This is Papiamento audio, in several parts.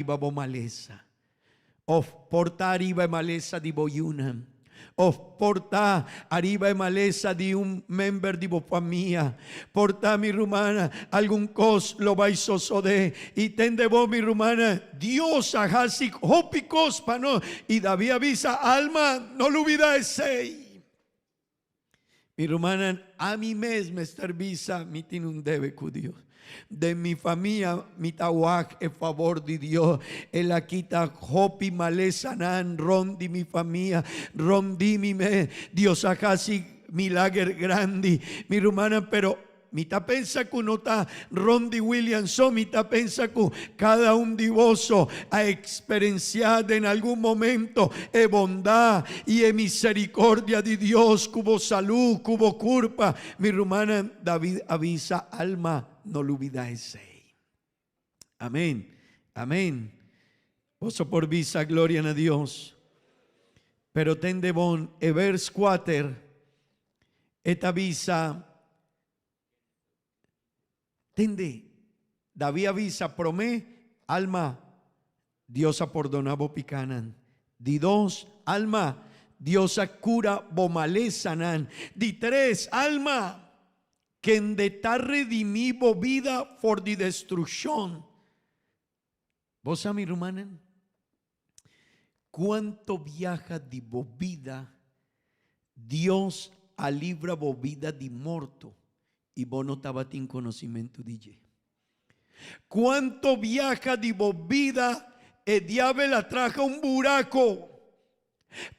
Riba bo malesa, òf por ta riba e malesa di bo yunan, òf por ta ariba e malesa di un member di bo famia. Por ta, mi rumannan, algun kos lo bai sosodé. I tende bo, mi rumannan, Dios a hasi hopi kos pa nos, i David a bisa, Alma, no lubidá esei. Mi rumannan, ami mes mester bisa mi tin un debe ku Dios. Den mi famia mi ta wak e fabor di Dios. El a kita hopi malesanan rond di mi famia, rond di mi mes. Dios a hasi milager grandi. Mi rumannan, pero Mi ta pensa ku no ta rond di William so, mi ta pensa ku kada un di boso a eksperensiá den algun momento e bondat i e miserikordia di Dios ku bo salú, ku bo kurpa. Mi rumannan, David a bisa, Alma, no lubidá esei. Amén. Amén. Boso por bisa gloria na Dios. Pero tende bon e vers kuater e ta bisa, Tende, David a bisa promé, Alma, Dios a pordoná bo pikánan. Di dos, Alma, Dios a kura bo malesanan. Di tres, Alma, Kende ta redimí bo bida for di destrukshon. Bo sa, mi rumannan, kuanto biaha di bo bida Dios a libra bo bida di morto i bo no tabatin konosimentu di dje? Kuanto biaha di bo bida e diabel a traha un burako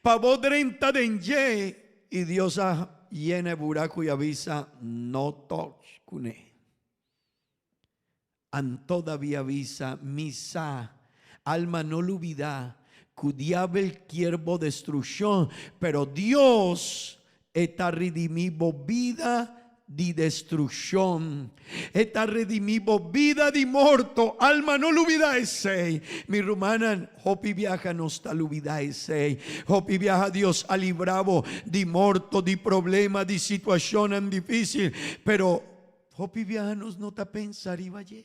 Pa bo drenta den dje, i Dios a yena e buraku i a bisa, No touch kuné. Anto David a bisa, Mi sa, alma no lubidá ku diabel kier bo destrukshon, pero Dios E ta redimí bo bida di destrukshon. E ta redimí bo bida di morto. Alma, no lubidá esei. Mi rumannan, hopi biaha nos ta lubidá esei. Hopi biaha Dios a libra bo di morto, di problema, di situashonnan difísil, pero hopi biaha nos no ta pensa riba dje.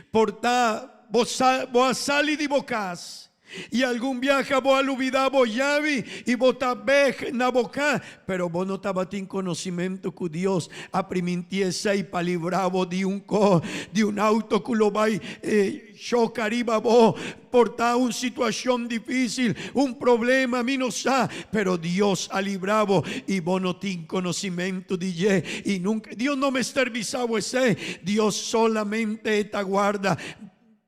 Por ta bo sa bo a sali di bo kas i algun biaha bo a lubidá bo yabi i bo ta bèg na bo ka, pero bo no tabatin konosimentu ku Dios a primintí esei pa libra bo di un ko di un outo ku lo bai choka riba bo. Por ta un situashon difísil, un problema, mi no sa, pero Dios a libra bo i bo no tin konosimentu di dje i nunka Dios no mester bisa bo esei. Dios solamente e ta guarda.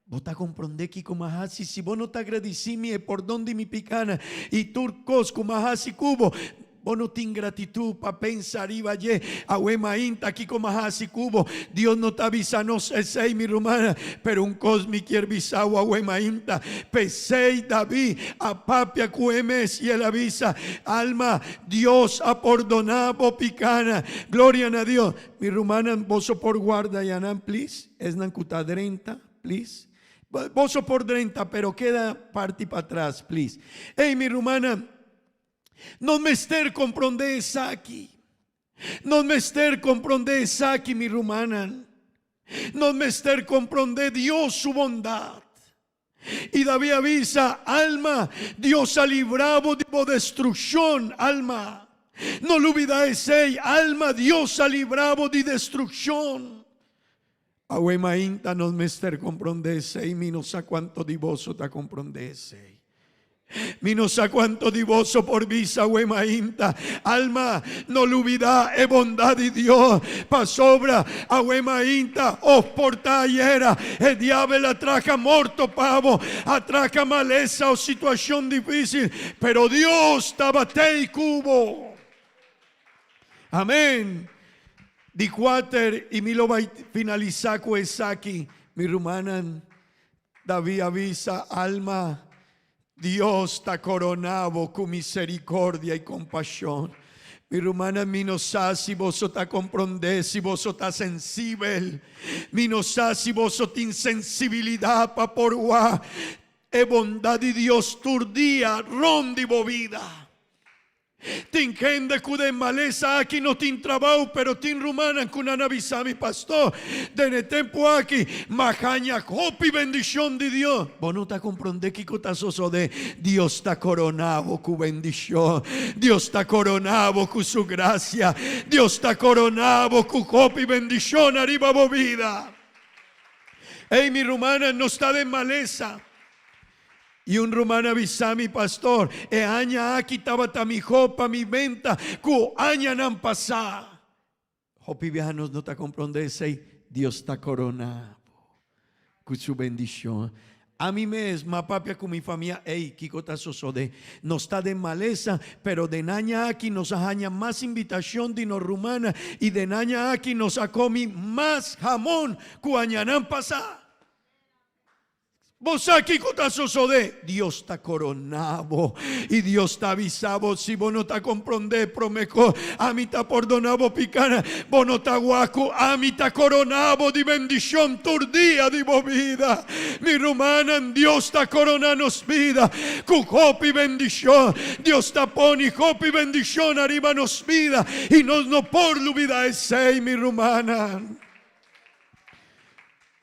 Bo ta komprondé kiko mi a hasi? Si bo no ta gradisí mi e pordon di mi pikanan i tur kos ku mi a hasi ku bo, Bo no tin gratitud pa pensa riba dje. Awe mainta kiko m'a hasi ku bo? Dios no ta bisa nos esei, mi rumannan, pero un kos mi kier bisa bo awe mainta. P'esei David a papia ku e mes i el a bisa, Alma, Dios a pordoná bo pikanan. Gloria na Dios. Mi rumannan, boso por guarda yanan, please? Esnan ku ta drenta, please. Boso por drenta, pero keda parti patras, please. Ey, mi rumannan. Nos mester komprondé esaki. Nos mester komprondé esaki, mi rumannan. Nos mester komprondé Dios su bondat. I David a bisa, Alma, Dios a libra bo di bo destrukshon, alma. No lubidá esei, alma, Dios a libra bo di destrukshon. Awe mainta nos mester komprondé esei, mi no sa kuantu di boso ta komprondé esei. Mi no sa kuantu di boso por bisa awe mainta, Alma, no lubidá e bondat di Dios, pasobra awe mainta òf por ta ayera e diabel a traha morto pa bo, a traha malesa òf situashon difísil, pero Dios tabat'ei ku bo. Amén. Di kuater, i mi lo bai finalisá ku esaki, mi rumannan, David a bisa, Alma, Dios ta koroná bo ku miserikordia i kompashon. Mi rumannan, mi no sa si boso ta komprondé, si boso ta sensibel. Mi no sa si boso tin sensibilidat pa por wak e bondat di Dios tur dia rònt di bo bida. Tin hende ku den malesa aki no tin trabou, pero tin rumannan ku nan a bisa mi, Pastor, den e tempu aki m'a haña hopi bendishon di Dios. Bo no ta komprondé kiko ta sosodé. Dios ta koroná bo ku bendishon. Dios ta koroná bo ku su grasia. Dios ta koroná bo ku hopi bendishon ariba bo bida. Ey, mi rumannan, nos ta den malesa. I un ruman a bisa mi, Pastor, e aña aki tabata mihó pa mi benta ku añanan pasá. Hopi biaha nos no ta komprondé esei. Dios ta koroná bo ku su bendishon. Ami mes m'a papia ku mi famia, Ey, kiko ta sosodé? Nos ta den malesa, pero den aña aki nos a haña mas invitashon di nos rumannan i den aña aki nos a komi mas hamon ku añanan pasá. Bo sa kiko ta sosodé? Dios ta koroná bo i Dios ta avisá bo, si bo no ta komprondé promé ku ami ta pordoná bo pikánan, bo no ta wak ku ami ta koroná bo di bendishon tur dia di bo bida. Mi rumannan, Dios ta koroná nos bida ku hopi bendishon. Dios ta pone hopi bendishon ariba nos bida i nos no por lubidá esei, mi rumannan.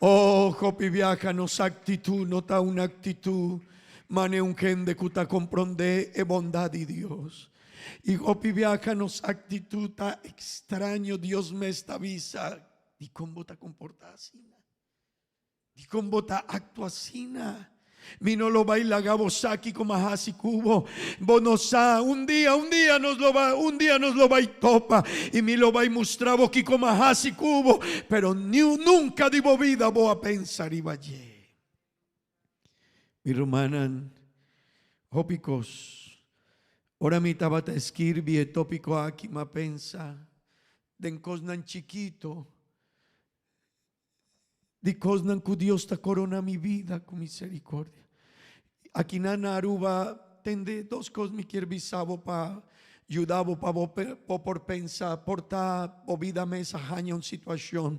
Oh, hopi biaha nos actitud no ta un actitud mane un hende cu ta comprende e bondad di Dios. Y hopi biaha nos actitud ta extraño, Dios mes ta bisa, dicon bo ta comporta asina? Dicon bo ta actua asina? Mi no lo bai laga bo sa kiko m'a hasi ku bo. Bo no sa, un dia, un dia nos lo bai, un dia nos lo bai topa i mi lo bai mustra bo kiko m'a hasi ku bo, pero niun nunka di bo bida bo a pensa riba dje. Mi rumannan, hopi kos. Ora mi tabata skirbi e topiko aki m'a pensa den kosnan chikito. Di kosnan ku Dios ta korona mi bida ku miserikordia. Akinan na Aruba tende dos kos mi kier bisa bo pa yuda bo pa bo bo por pensa por ta bo bida mes a haña un situashon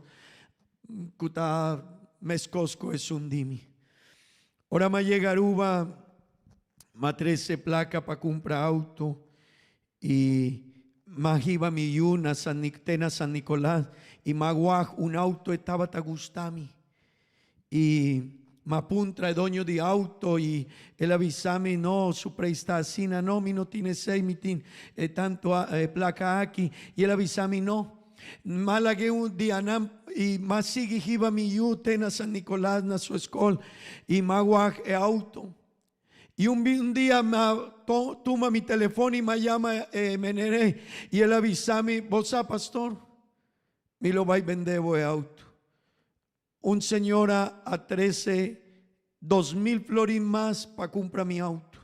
ku ta meskos ku esun di mi. Ora mi a yega Aruba mi a trese plaka pa kumpra auto I m'a hiba mi yu na San te na San Nicolas i m'a wak un auto e tabata gusta mi. I m'a puntra e doño di auto i el a bisa mi, no, su preis ta asina, no, mi no tin esei, mi tin e tanto e plaka aki. I el a bisa mi, no. M'a lag'é un dianan i m'a sigui hiba mi yu te na San Nicolas na su eskol i m'a wak e auto. I un un dia m'a tuma mi telefon i m'a yama e meneer i el a bisa mi, Bo sa pastor, mi lo bai bende bo e auto. Un señora a trece 2000 florin mas pa cumpra mi auto.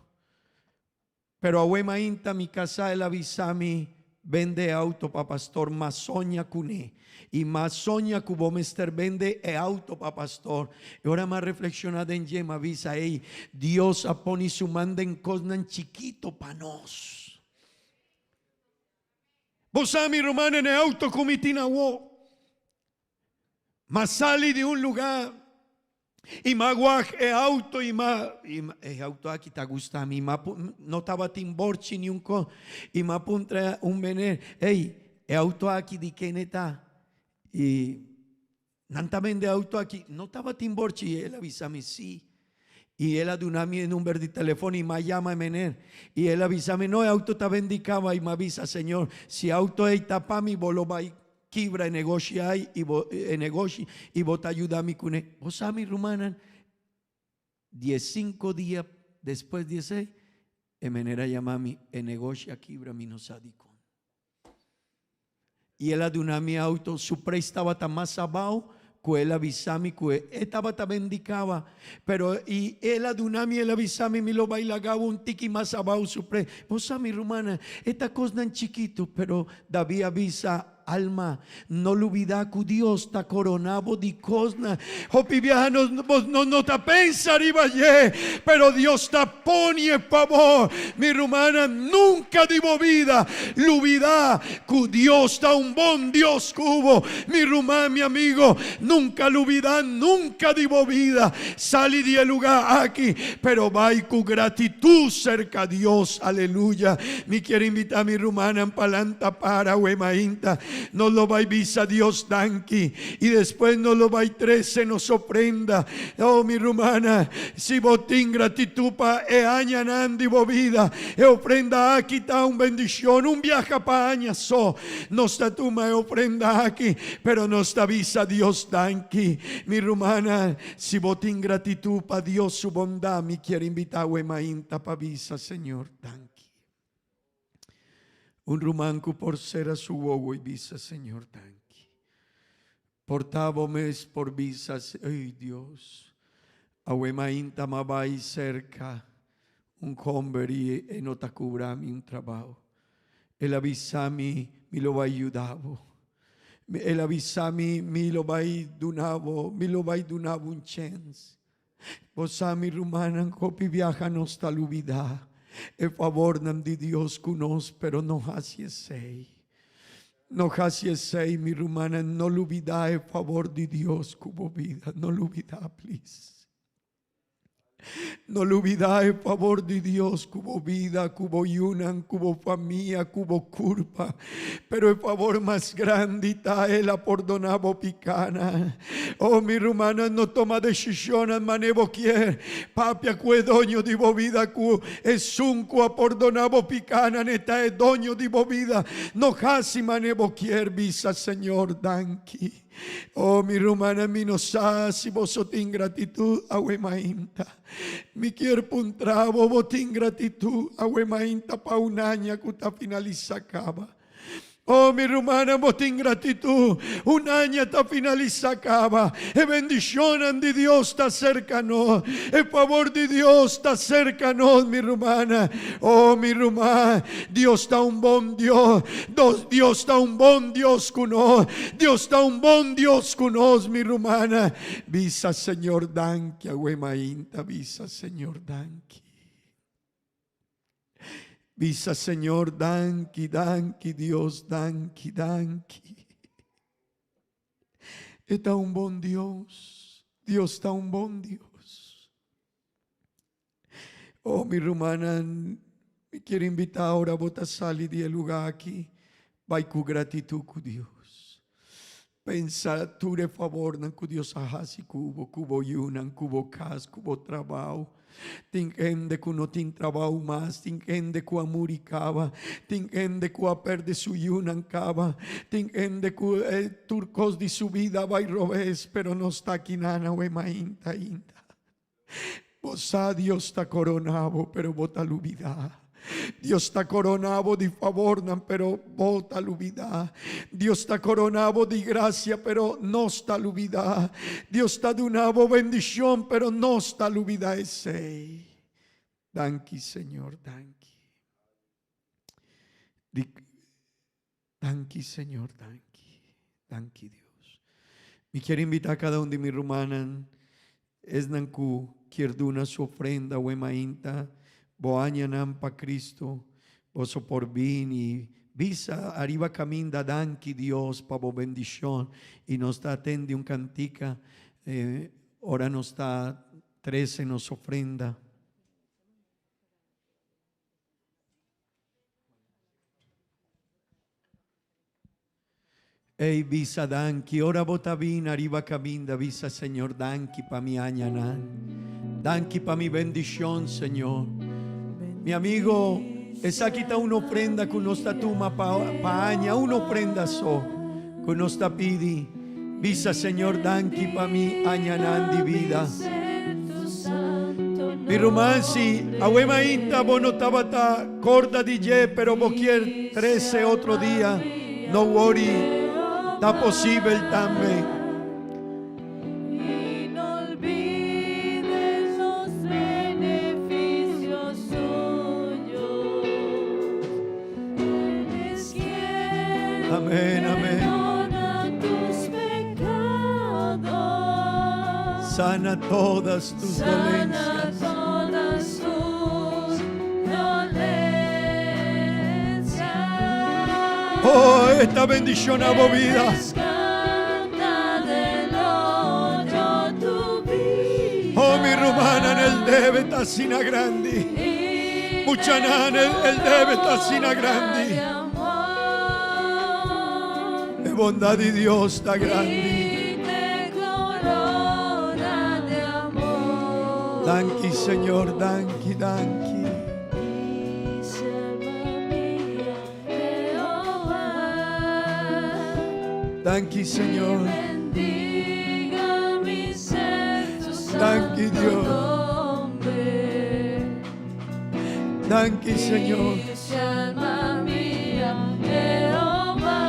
Pero awe mainta mi casá el a bisa mi, Bende e auto pa pastor, m'a soña cuné. I m'a soña cu bo mester bende e auto pa pastor. E ora m'a reflexiona den dje, m'a bisa, Ey, Dios a pone su man den cosnan chikito pa nos. Bo sa, mi ruman, en e auto cu mi tin awo, M'a sali di un lugá i m'a wak e auto i m'a e auto aki ta gusta mi. M'a no tabatin borchi ni un kos i m'a puntra un meneer, ey, e auto aki di kene ta? I nan ta bende auto aki? No tabatin borchi i el a bisa mi si. I el a duna mi e number di telefon i m'a yama e meneer. I el a bisa mi, no, e auto ta bendi kaba. I m'a bisa, Señor, si e auto ey ta pa mi, bo lo bai kibra e negoshi ay i bo e negoshi i bo ta yuda mi kuné. Bo sa mi rumannan, diesinko dia despues di esei, e meneer a yama mi, e negoshi a kibra, mi no sa dikon. I el a duna mi auto, su preis tabata mas abao ku el a bisa mi ku e tabata bendi kaba. Pero i el a duna mi, el a bisa mi, mi lo bai laga un tiki mas abao su preis. Bo sa mi rumannan, e ta kosnan chikitu, pero David a bisa. Alma, no lubidá ku Dios ta koroná bo di kosnan. Hopi biaha nos nos no ta pensa riba dje, pero Dios ta pone e fabor. Mi rumannan, nunka di bo bida lubidá ku Dios ta un bon Dios ku bo. Mi ruman, mi amigo, nunka lubidá, nunka di bo bida sali di e lugá aki, pero bai ku gratitut serka Dios. Aleluya! Mi kier invitá mi rumannan pa lanta para awe mainta. Nos lo bai bisa Dios danki i despues nos lo bai trese nos ofrenda. Oh, mi rumannan, si bo tin gratitut pa e añanan di bo bida, e ofrenda aki ta un bendishon. Un biaha pa aña so nos ta tuma e ofrenda aki, pero nos ta bisa Dios danki. Mi rumannan, si bo tin gratitut pa Dios su bondat, mi kier invitá awe mainta pa bisa Señor danki. Un ruman ku por sera su wowo i bisa Señor danki. Por ta bo mes por bisa, Ey Dios, awe mainta m'a bai serka un homber i e no ta kubra mi un trabao. El a bisa mi, mi lo bai yuda bo. El a bisa mi, mi lo bai duna bo, mi lo bai duna bo un chens. Bo sa mi rumannan, hopi biaha nos ta lubida e favornan di Dios ku nos, pero no hasi esei. No hasi esei mi rumannan, no lubida e favor di Dios ku bo bida, no lubida please. No lubida e favor di Dios ku bo bida, ku bo yunan, ku bo famia, ku bo kurpa. Pero e favor mas grandi ta El a pordona bo pikanan. Oh, mi rumannan, no toma desishonnan mane bo kier. Papia ku e doño di bo bida, ku esun ku a pordona bo pikanan, e ta e doño di bo bida. No hasi mane bo kier, bisa Señor, danki. Oh, mi rumannan, mi no sa si boso tin gratitut awe mainta. Mi kier puntra bo, bo tin gratitut awe mainta pa un aña ku ta finalisa kaba? Oh, mi rumannan, bo tin gratitut? Un aña ta finalisa kaba. E bendishonnan di Dios ta serka nos. E fabor di Dios ta serka nos, mi rumannan. Oh, mi ruman, Dios ta un bon Dios. Dios ta un bon Dios ku nos. Dios ta un bon Dios ku nos, mi rumannan. Bisa Señor danki awe mainta, bisa Señor danki. Bisa Señor danki, danki Dios, danki, danki. E ta un bon Dios. Dios ta un bon Dios. Oh, mi rumannan, mi kier invitá ora bo ta sali di e lugá aki, bai ku gratitut ku Dios. Pensa tur e favornan ku Dios a hasi ku bo, ku bo yunan, ku bo kas, ku bo trabou. Tin hende ku no tin trabou mas, tin hende ku a muri kaba, tin hende ku a pèrdè su yunan kaba, tin hende ku e tur kos di su bida a bai robes, pero nos ta akinan awe mainta ainda. Bo sa Dios ta corona bo, pero bo ta lubida. Dios ta corona bo di favornan, pero bo ta lubida. Dios ta corona bo di gracia, pero nos ta lubida. Dios ta duna bo bendicion, pero nos ta lubida esey. Danki Señor, danki. Danki Señor, danki. Danki Dios. Mi kier invita cada un di mi rumannan, esnan cu kier duna su ofrenda awe mainta, bo añanan pa Cristo, boso por bin y bisa ariba caminda danki Dios pa bo bendicion y nos ta atende un cantica ora nos ta trece nos ofrenda. Ey, bisa danki. Ora bo ta bin ariba caminda, bisa Señor danki pa mi añanan. Danki pa mi bendicion, Señor. Mi amigo, esaki ta un ofrenda cu nos ta tuma pa, pa aña, un ofrenda so cu nos ta pidi. Bisa Señor danki pa mi añanan di vida. Mi ruman si awe mainta bo no tabata corda di dje pero bo kier trece otro dia no worry ta posibel tambe. Amen amen. Sana todas tus Sana dolencias. todas tus dolencias. Oh, e ta bendishoná bo bida. Rescata del hoyo tu vida. Oh, mi rumannan, e debe ta asina grandi. Y Muchanan, te e debe ta asina corona grandi. de amor. E bondat di Dios ta grandi. Y te corona de amor. Danki, Señor, danki, danki. Dice alma mía, Jehová. Danki, Señor. Bendiga mi ser tu Danki, santo Dios. nombre. Danki, Señor. Dice alma mía, Jehová.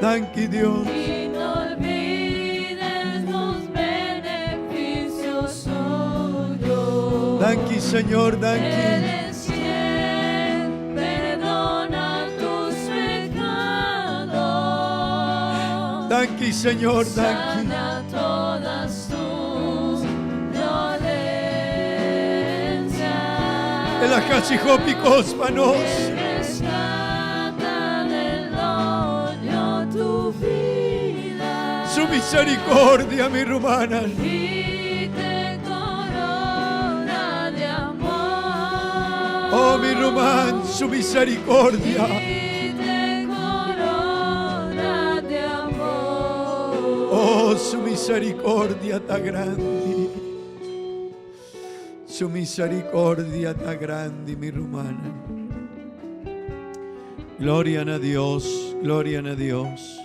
Danki, Dios. Y no olvides los beneficios suyos. Danki, Señor, danki. Él es quien perdona tus pecados. Danki, Señor, danki. Sana todas tus dolencias. El a hasi hopi kos pa nos. Rescata del hoyo tu vida. Su misericordia, mi rumannan. Y te corona de amor. Oh, mi ruman, su misericordia. Y te corona de amor. Oh, su misericordia ta grandi. Su misericordia ta grandi, mi rumannan. Gloria na Dios, gloria na Dios.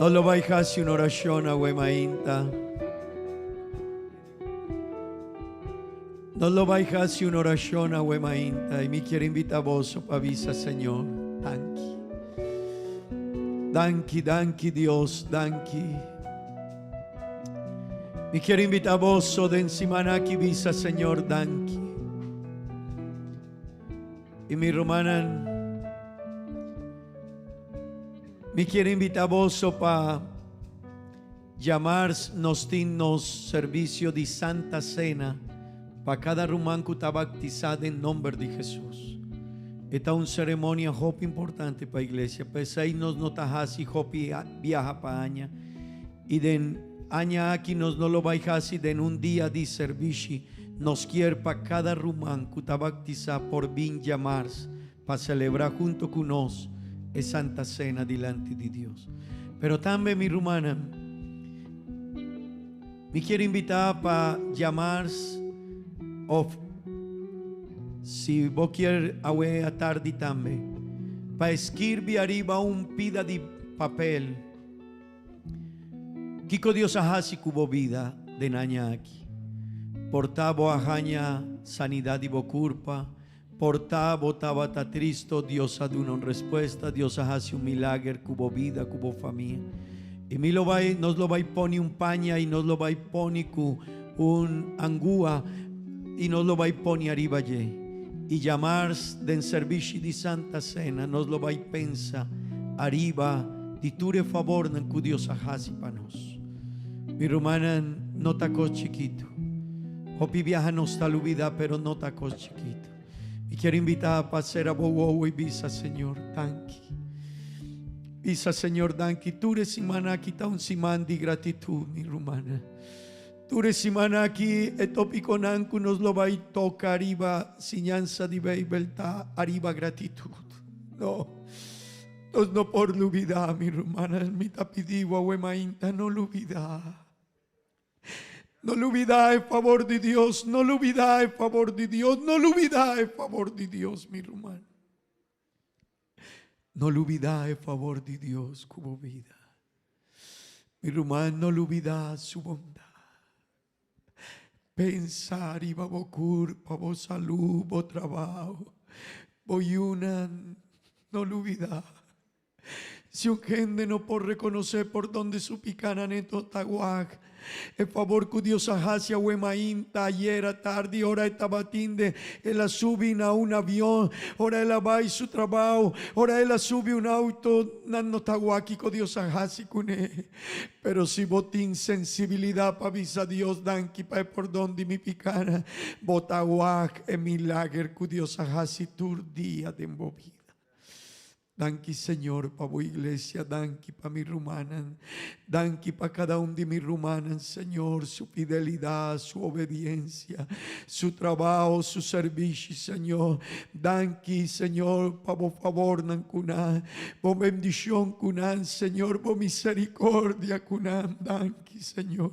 Nos lo bai hasi un orashon awe mainta. Nos lo bai hasi un orashon awe mainta. I mi ke invitá boso pa bisa, Señor. Danki. Danki, danki Dios, danki. Mi ke invitá boso den siman aki bisa, Señor, danki. I mi rumannan, mi ke invitá boso pa djamars nos tin nos servisio di Santa Sena pa kada ruman ku ta batisá den nòmber di Jesus. E ta un seremonia hopi importante pa iglesia. P'esei nos no ta hasi hopi biaha pa aña. I den aña aki nos no lo bai hasi den un dia di servisio. Nos ke pa kada ruman ku ta batisá por bin djamars pa selebrá huntu ku nos e Santa Sena dilanti di Dios. Pero tambe mi rumannan, mi ke invitá pa djamars òf si bo ke awe atardi tambe pa skirbi ariba un pida di papel Kiko Dios a hasi ku bo bida den aña aki. Por ta bo a haña sanidat di bo kurpa, por ta bo tabata tristu, Dios a duna un respuesta, Dios a hasi un milager ku bo bida, ku bo famia. I mi lo bai, nos lo bai pone un paña i nos lo bai pone ku un angua i nos lo bai pone ariba dje. I djamars den servisio di Santa Sena, nos lo bai pensa ariba di tur e favornan ku Dios a hasi pa nos. Mi rumannan, no ta kos chikitu. Hopi biaha nos ta lubidá, pero no ta kos chikitu. Mi ke invitá pa sera bo wowo i bisa, Señor, danki. Bisa, Señor, danki. Tur e siman aki ta un siman di gratitut, mi rumannan. Tur e siman aki e tópikonan ku nos lo bai toka ariba siñansa di Beibel ta ariba gratitut. No. Nos no por lubidá, mi rumannan, mi ta pidi awe mainta no lubidá. No lubidá e fabor di Dios, no lubidá e fabor di Dios, no lubidá e fabor di Dios, mi ruman. No lubidá e fabor di Dios ku bo bida. Mi ruman, no lubidá su bondat. Pensa ariba bo kurpa, bo salú, bo trabou, bo yunan, no lubidá. Si un hende no por rekonosé pordon di su pikanan e no ta wak e fabor ku Dios a hasi awe mainta, ayera tardi ora e tabatinde el a subi na un avion, ora el a bai su trabao, ora el a subi un auto, nan no ta wak kiko Dios a hasi kuné. Pero si bo tin sensibilidat pa bisa Dios danki pa e pordon di mi pikanan, bo ta wak e milager ku Dios a hasi tur dia den bo bida. Danki Señor pa bo iglesia, danki pa mi rumannan, danki pa cada un di mi rumannan Señor, su fidelidad, su obediencia, su trabao, su servishi Señor. Danki Señor pa bo favornan cu nan, bo bendicion cu nan Señor, bo misericordia cu nan, danki Señor.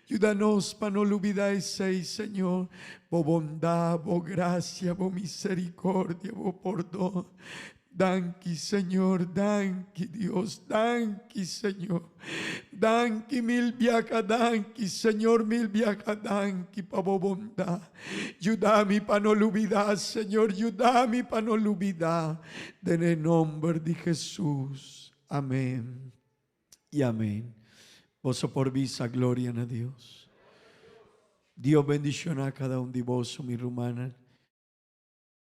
Yuda nos pa no lubida esey Señor, bo bondad, bo gracia, bo misericordia, bo pordon. Danki Señor, danki Dios, danki Señor. Danki mil biaha danki Señor, mil biaha danki pa bo bondad. Yuda mi pa no lubida Señor, yuda mi pa no lubida. Den e nomber di Jesus. Amen y amen. Boso por bisa gloria na Dios. Dios bendiciona cada un di boso mi rumannan.